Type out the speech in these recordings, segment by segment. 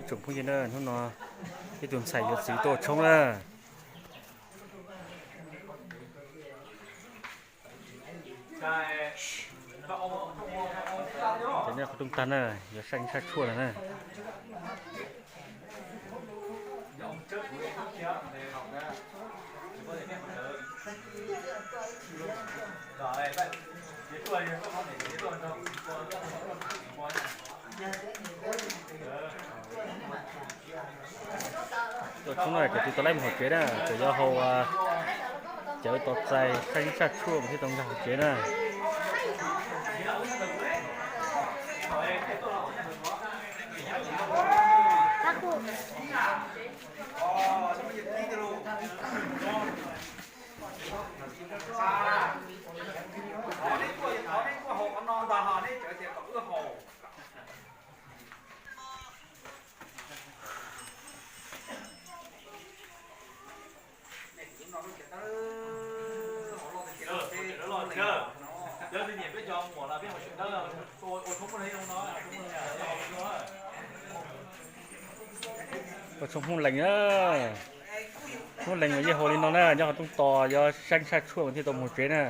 Tsoom phooj ywg na, hnub no ib tug ntxhais yuav txiv tuaj ua tshoob na. Ces nej qhov rooj tag na, yuav saj saj tshuaj lawm na. Tuaj tshoob no cov twg tau laib mus hauv tsev na, cov yuav hau cawv tos txais saj saj tshuaj thiaj tau nkag hauv tsev na. Ua tshoob Hmoob Lees na, Hmoob Lees mas yeej hau li no na, nyob qhov rooj tos yuav saj saj tshuaj thiaj tau mus tsev na.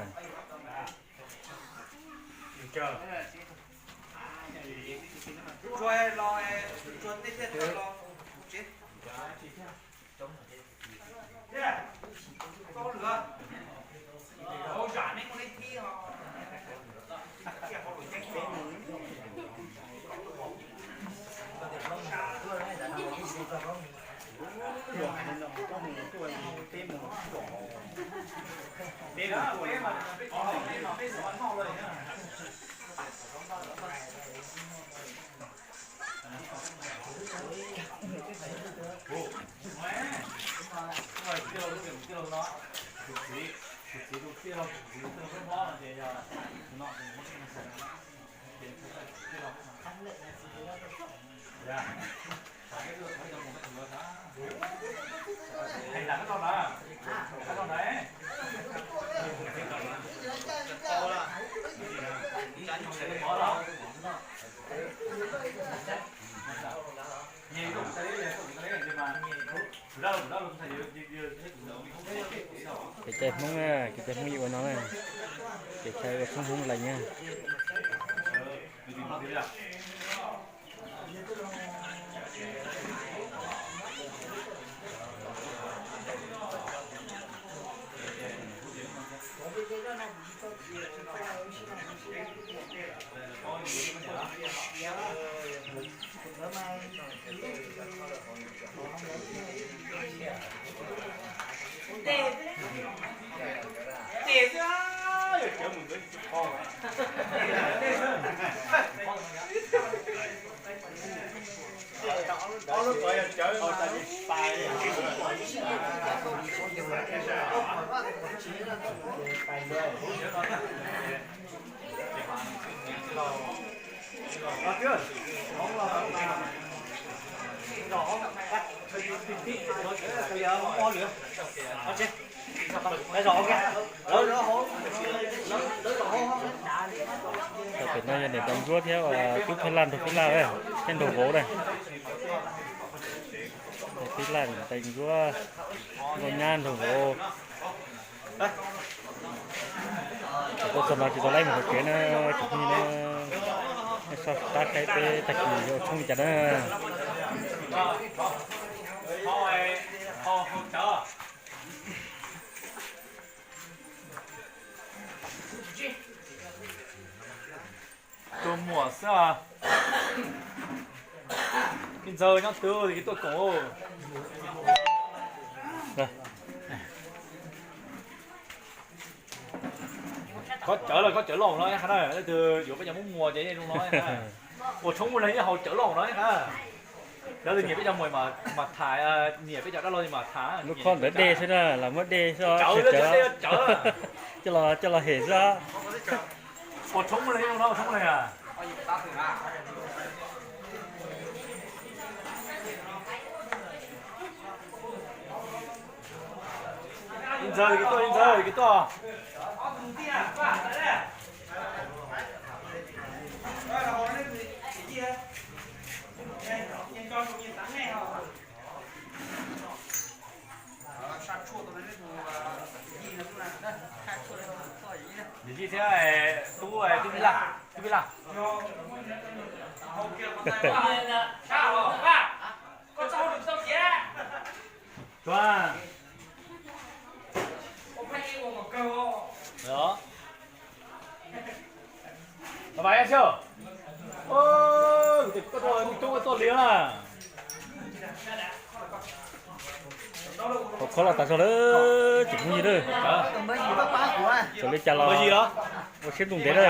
Kev cai Hmoob na, kev cai Hmoob yuav ua no na, kev cai ua tshoob Hmoob Lees na. Tam sim no yog niam tais ntsuab thiab tub phab laj nraug phab laj thiab nraug vauv na. Phab laj niam tais ntsuab, nkauj nyab nraug vauv. Thaum tuaj txog no tsis tau laib mus hauv tsev na, tsoom phooj ywg na. Nej soj qab saib peb tag kis yuav ua tshoob li cas na. Tus muam xwb. Ib ntxawg nyob twg kis tuaj koom. Koj cawv los koj cawv loj no na, leej twg yuav peb cov Hmoob Muas ces zoo no. Ua tshoob Hmoob Lees yeej haus cawv loj no na. Lawv nyiam peb cov Muas mas tham, nyiam peb cov dab laug mas tham. Lub khob ntawd dej xwb na, los muab dej xwb, cawv cawv, coj los hem xwb. Ua tshoob Hmoob Lees no, ua tshoob Hmoob Lees. Ib ntxawg kis tuaj, ib ntxawg kis tuaj. Hauv khob los tas zog lawm tsoom phooj ywg na. Txawm li cas los ua siab ntuj ntev na.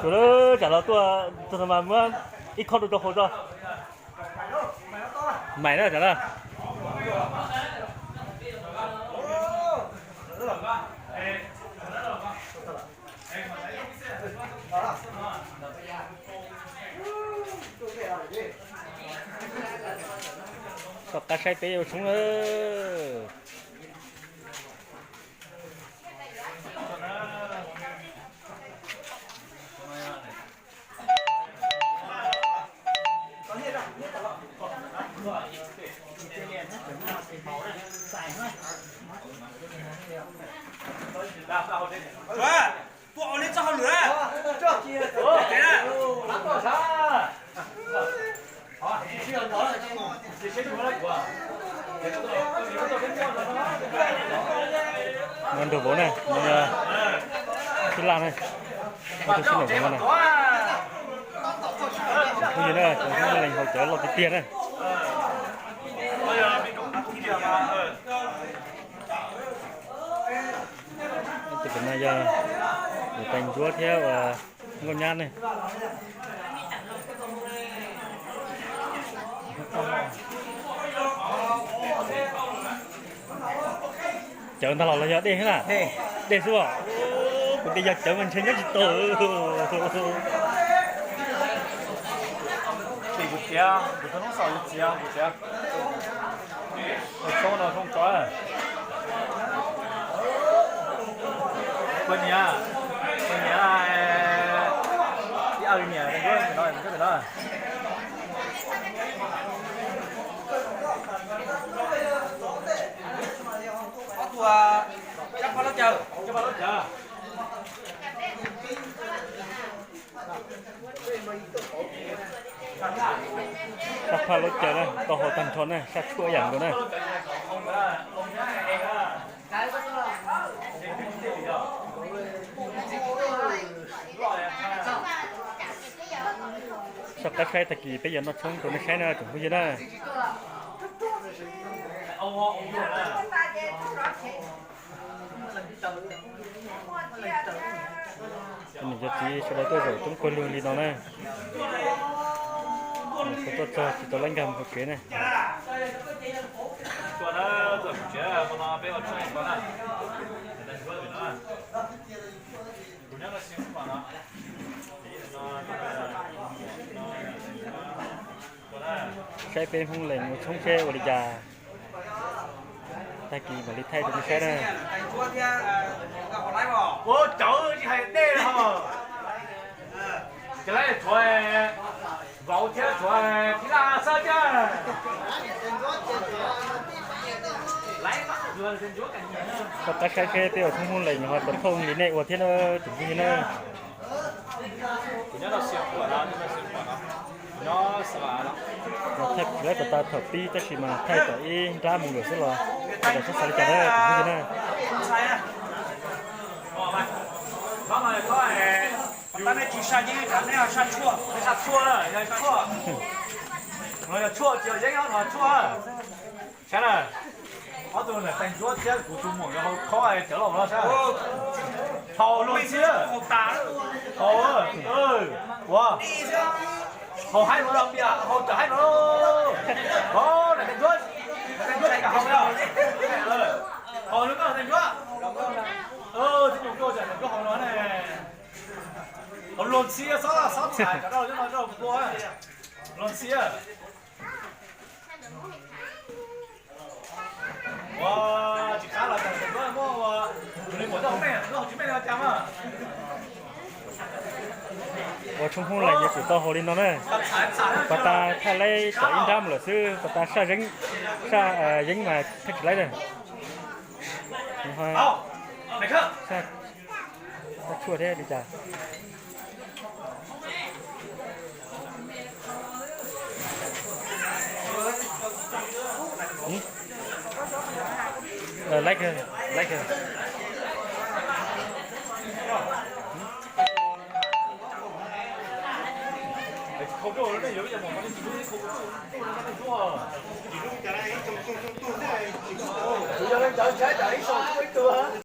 Sawv daws tsam los tuaj txog no mas muab ib khob rau rau hauv tso. Maim na tsam na. Soj qab saib peb ua tshoob na. Tuaj ua nej txoj hauj lwm na. No nrog vauv na, no yog Phij Laj na, no tus sib nraum vauv no na. Tsoom phooj ywg na, tsoom phooj ywg leej haus cawv loj tiag tiag na. Tus pem no yog Tais Ntsuab thiab Nkauj Nyab ne. Cawv ntag los los yog dej thiab na? Dej xwb os. Kuv tias yog cawv mas ntshe nyob tsis tau. Kuv txiav, kuv tau hnub xaus kuv txiav, kuv txiav. Tshoob no tshoob tsov. Kuv niam, kuv niam, ib awg niam no, no. Ob tug, cab phaj laub cawv, cab phaj laub cawv. Cab phaj laub cawv na, tau hau tag nrho na, saj tshuaj yam nkaus na. Soj qab saib tag kis peb yuav noj tshoob rau nej saib na tsoom phooj ywg na. Niam cov txiv sawv daws tuaj zaum coob kawg li no na. Tuaj txog tsis tau laib nkag mus hauv tsev na. Saib peb Hmoob Lees ua tshoob seb ua li cas. Tag kis mam li thaij rau nej saib na. Ua cawv tsis hais dej os. Ces lawv tshuav vauv thiab tshuav Phij Laj xwb thiab. Soj qab saib seb peb ua tshoob Hmoob Lees ho tau thooj li nej ua thiab na tsoom phooj ywg na. Thaij lawv kom tas thaum pib tab sis mas thaij kom ib nrab mus lawm xwb los sawv daws txhob xav li cas na tsoom phooj ywg na. Saib na, ob tug niam tais ntsuab thiab kuv tus muam yuav hau khob cawv los no saib. Haus luag ntxhi, haus, ua, haus haib no, hau cawv haib no. Hau, niam tais ntsuab, niam tais ntsuab tsis kam haus no. Haus no koj tais ntsuab. Tib tus koj tais ntsuab haus no ne. Luag ntxhi, xob xob txhais cov rau nyob no rau kuv ua. Luag ntxhi. Ua, tsis qab los tas kuv muab ua, tus li muam tau meej, tsis meej li cas mas. Ua tshoob hoob lawm yuav tsum tau haus li no na. Pas tas thaj leb tom ib nrab mus lawm xwb, pas tas saj zeeb, saj yeeb mas thaj tsis laib na. Saj tshuaj thiab li cas. Laib kawg, laib kawg. Kuv yog leej cov ntshai tas ib sau ib tug.